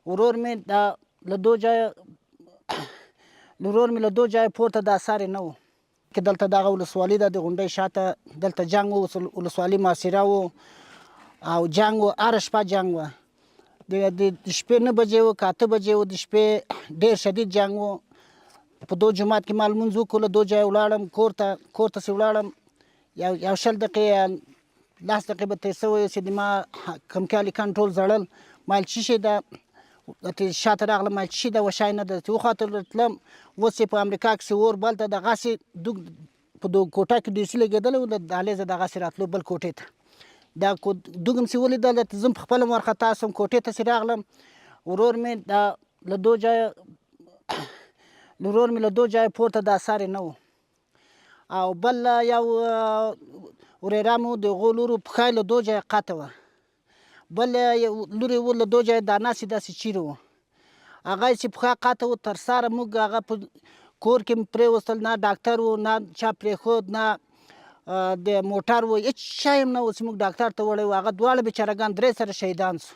ورور مې دا له دو ځایه، ورور مې له دو ځایه پورته دا سارې نه و. کې دلته دغه ولسوالي ده، د غونډۍ شاته دلته جنګ و، ولسوالي محاصره و او جنګ و، هره شپه جنګ و. د شپې 9 بجې و که 8 بجې و د شپې، ډېر شدید جنګ و. په دو جومات کې ما لمونځ وکړو، له دو ځایه ولاړم کور ته. کور ته چې ولاړم، یو 20 دقیقې یا 10 دقیقې به تېر شوی چې د ما کمکي هلکان ټول ژړل. ما ویل څه شی ده؟ ته شاته راغلم، ما ویل څه شی ده؟ وشای نه ده. چې وخاطر تلم، اوس چې په امریکا کې اور بل ته دغسې دوګ په دو کوټه کې ډیسي لګېدلی و، له دهلېزه دغسې راتلو بل کوټې ته. دا دوګم چې ولیدل، زه په خپله وارخطا شوم. کوټې ته چې راغلم، ورور مې دا له دو ځایه، ورور مې له دو ځایه پورته دا سارې نه و. او بل یو ورېره مو د هغو لورو پښه یې له دو ځایه قطع وه. بل یو لور یې و، له دو ځایه دا ناسې داسې چیرې و. هغه یې چې پښه قطع و، تر ساره موږ هغه په کور کې پرېوستل، نه ډاکټر و، نه چا پرېښود، نه د موټر و، هېڅ شی هم نه و چې موږ ډاکټر ته وړی و. هغه دواړه بیچارهګان درې سره شهیدان شو.